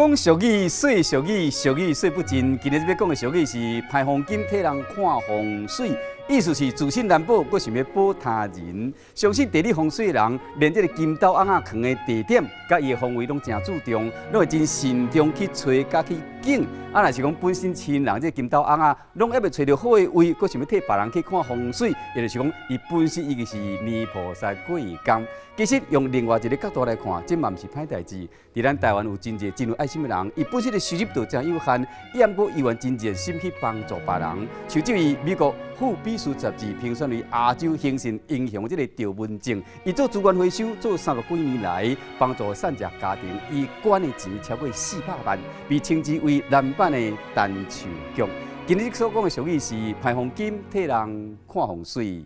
講俗語，說俗語，俗語說不盡。今日欲講的俗語是歹風金替人看風水，意思是自身難保，閣想欲保他人。相信地理風水人，連這个金斗尪仔囥的地點，佮伊的方位攏誠注重，攏會真慎重去揣佮去揀。啊，若是講本身親人這个金斗尪仔，攏猶未揣著好的位，閣想欲替別人去看風水，也就是講，伊本身已經是泥菩薩過江。其實用另外一个角度來看，這嘛毋是歹代誌。佇咱台灣有真濟真有愛心的人，伊本身的收入就誠有限，伊毋過猶原真熱心去幫助別人。像這位美國富比斯雜誌評選為亞洲行善英雄這个趙文正，伊做資源回收做30幾年來，幫助散赤家庭，伊捐的錢超過400萬，被稱之為男版的陳樹菊。今日所講的俗語是歹風金替人看風水。